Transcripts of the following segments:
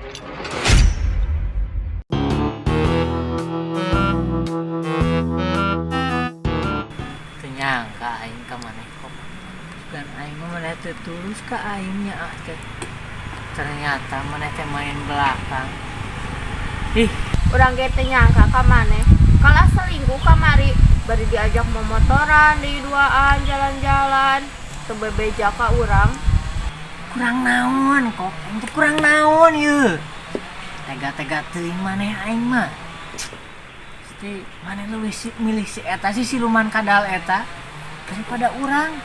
Teu nyangka aing ka maneh kok. Bukan aing mah maneh teh tulus ka aingnya ah teh. Ternyata maneh teh main belakang. Ih, Urang ge teu nyangka ka maneh. Kalah selingkuh kamari, bari diajak momotoran di duaan jalan-jalan. Teu bebeja ka urang. Kurang naon kok? Aing teh kurang naon yeuh. Tega-tega teuing maneh aing mah. Pasti maneh leuwih si, milih si eta si siluman kadal eta daripada urang.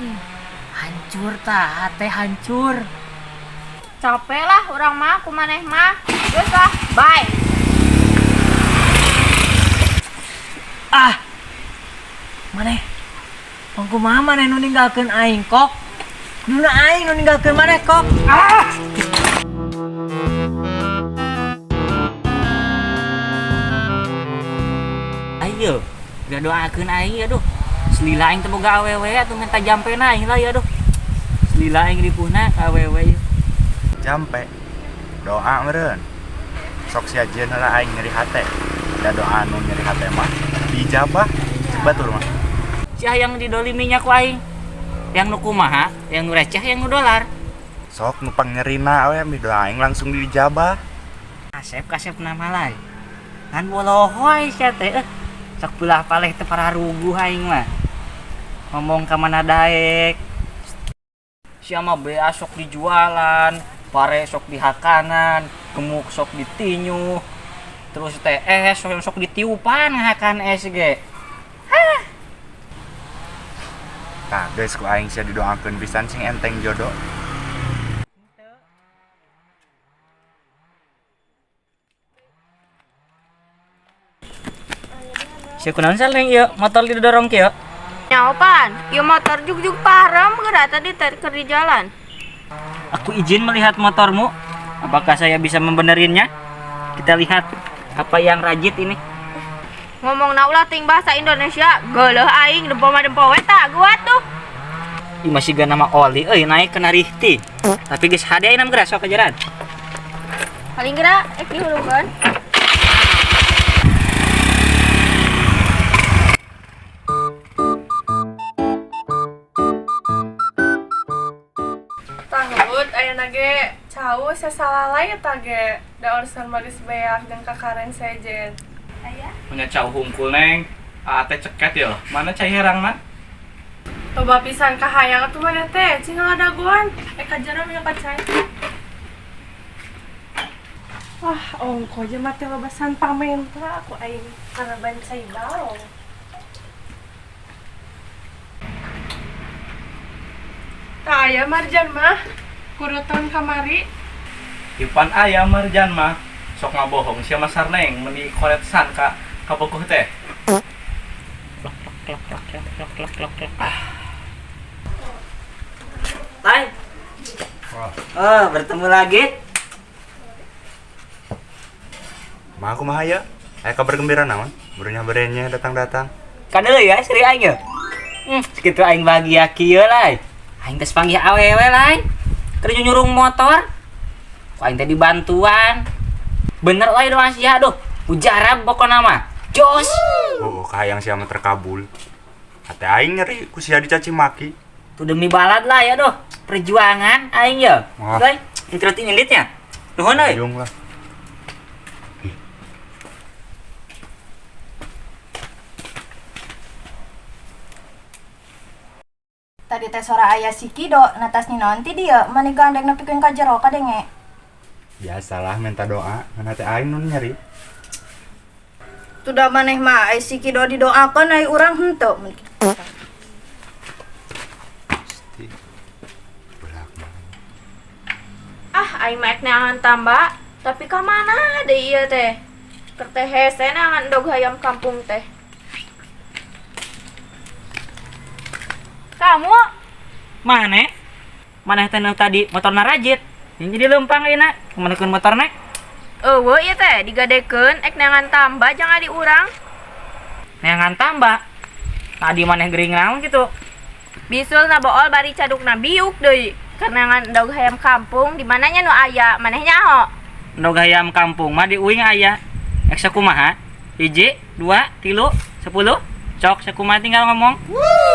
Ih, hancur tah, hate hancur. Capek lah urang mah ku maneh mah. Geus lah, bye. Ah. Maneh. Pang kumaha maneh nu ninggalkeun aing kok? Duna aing nu ninggalkeun maneh kok. Ah! Ayo, udah doakeun aing ya duh. Selila aing teu boga awewe atuh minta jampena aing lah ya duh. Selila aing ripuhna ka awewe ieu. Jampe doa meureun sok sia jieun heula aing nyeri hate da doa nu nyeri hate mah diijabah cek batur mah. Si hayang didoliminya ku aing. Yang nu kumaha, yang nu receh, yang nu dolar. Sok nu pangnyerina we mi doa aing langsung diijabah. Kasep kasep nama lain. Ngan bolohoy sia teh eh. Sok belah paleh teh pararuguh aing mah. Ngomong ka mana daek. Sia mah bea sok dijualan, pare sok dihakanan, gemuk sok ditinyu. Terus teh es sok sok ditiupan ngahakan es ge. Tah geus ku aing sia didoakeun pisan sing enteng jodoh. Sia kunaon saleng ieu motor didorong kieu? Nyaopan, ieu motor jug-jug parem geura tadi keur di jalan. Aku izin melihat motormu. Apakah saya bisa membenerinnya? Kita lihat apa yang rajit ini. Ngomongna ulah ting bahasa Indonesia, geuleuh aing dempo mah dempo we tah gua tuh. Ih, masih gak nama oli euy naik kena rihti. Tapi geus hade ayeuna mah geura sok ajaran. Paling geura ek dihulungkeun. Tangut ayeuna ge cau sasalalai eta ge da urusan mah geus beak jeung kakaren sejen. Punya cau hungkul neng, ate ceket ya, mana cai herangna? Loba pisan kahayang atuh maneh teh, cing ngadagoan, kajaran minyak cai. Wah, ongko aja mati loba san pamenta aku aing karena ban cai balong. Tak aya Marjan mah, kuruton kamari. Ipan aya Marjan mah, sok ngabohong sia mah sarneng meni koret san ka kabogoh teh. Hai. Oh, bertemu lagi. Mah kumaha ya? Aya kabar gembira naon? Baru nyabarenya datang-datang. Kadeuleu ya seri aing ya. Segitu aing bahagia kieu lah. Aing teh panggih awewe lah. Keur nyurung motor. Ku aing teh dibantuan. Bener euy doa sia aduh. Mujarab pokona mah. Jos. Oh, kahayang sia mah terkabul. Hate aing nyeri ku sia dicaci maki. Tuh demi balad lah ya doh. Perjuangan aing ya. Wah. Euy, intro inditnya. Nuhun euy. Ayung lah. Tadi teh sora aya si Kido, natas ninaon ti dieu, mani gandeng nepikeun ka jero kadenge. Biasalah minta doa, ngan hate aing nu nyeri. Tuh da maneh mah ai si Kido didoakeun ai urang henteu. Ah, aing mah ek neangan tambah, tapi ka mana deui ieu teh? Keur teh hese neangan endog hayam kampung teh. Kamu Maneh? Maneh teh nu tadi motorna rajit. Yang jadi leumpang ayeuna, kumanekeun motorna? Eueuh ieu teh digadekeun ek neangan tambah jangan di urang. Neangan tambah. Tadi maneh gering naon kitu? Bisul na bool bari cadukna biuk deui. Kenangan endog hayam kampung di mananya nu aya, maneh nyaho. Endog hayam kampung mah di uing aya. Ek sakumaha? 1, 2, 3, 10. Cok sakumaha tinggal ngomong.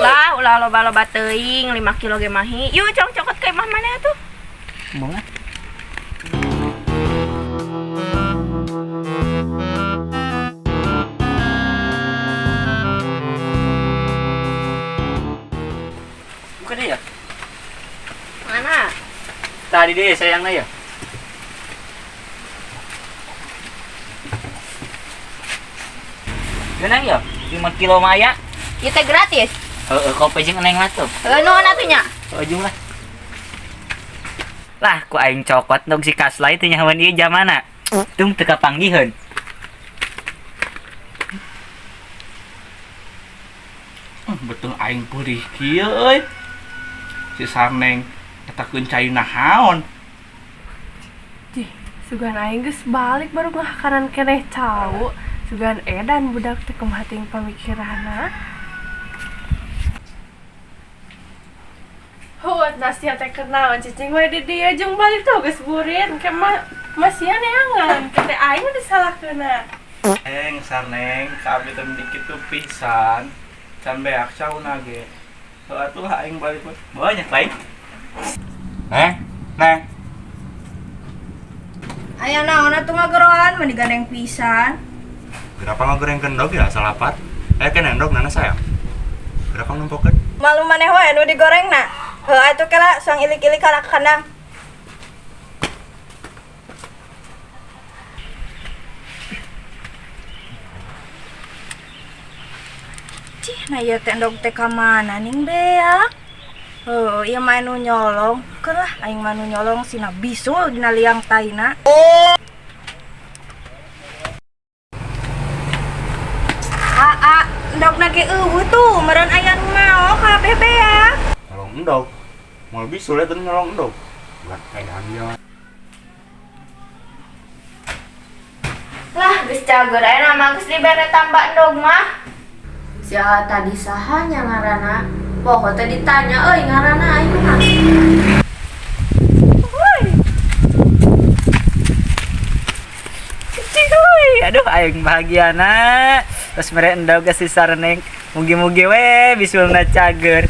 Lah, ulah loba-loba teuing 5 kilo ge mahi. Yuk cok cokot ka imah maneh atuh. Embung ah. Bukan dia ya? Mana? Tadi deh sayangnya ya. Genang ya? 5 kilo mah aya. Ieu teh gratis. Heeh, kopi jeung eneng mah tuh. Heuh, nuhun atuh nya. Heeh, jeung lah. Lah, ku aing cokot dong si Kaslay teh nyahoan ieu jamana. Tung teu kapanggiheun. Betul aing purih kieu euy. Si Sarneng katakeun cai nahaon. Jih, sugan aing geus balik baru ngahakanan keneh cau. Sugan edan budak teh kumaha teuing pamikiranna. Huat nasihat teh kenaon cicing we di dieu jeung balik teh geus burit ke masihan neangan ke teh aing mah disalahkeunna. Eng Sarneng ka abdi teh dikit tuh pisan. Can beak cauna ge. Heuh atuh lah aing balik we. Banyak lain. Neng, neng. Aya naon atuh ngageroan mah digandeng pisan. Kenapa ngagorengkeun endog ya salapat? Kan endog nana sayang. Kenapa numpokeun? Malu maneh wae nu digorengna. Heuh atuh kela sang ilik-ilik kana kandang. Cih, nah ieu teh endog teh ka mana ning beak? Heuh, ieu mah nu nyolong. Keur lah aing mah nu nyolong sina bisul dina liang taina. Aa, endogna ge eueuh tuh, meureun aya nu mao kabeh beak. Nyolong endog. Moal bisul eta nyolong endog. Bukan edan dia. Lah, geus cager aya mah geus dibere tambah endog mah. Sia tadi saha nya ngaranna? Pokok teh ditanya euy ngaranna aing mah. Cihuy, aduh aing bahagiana. Terus mere endog ke si Sarneng. Mugi-mugi we bisulna cager.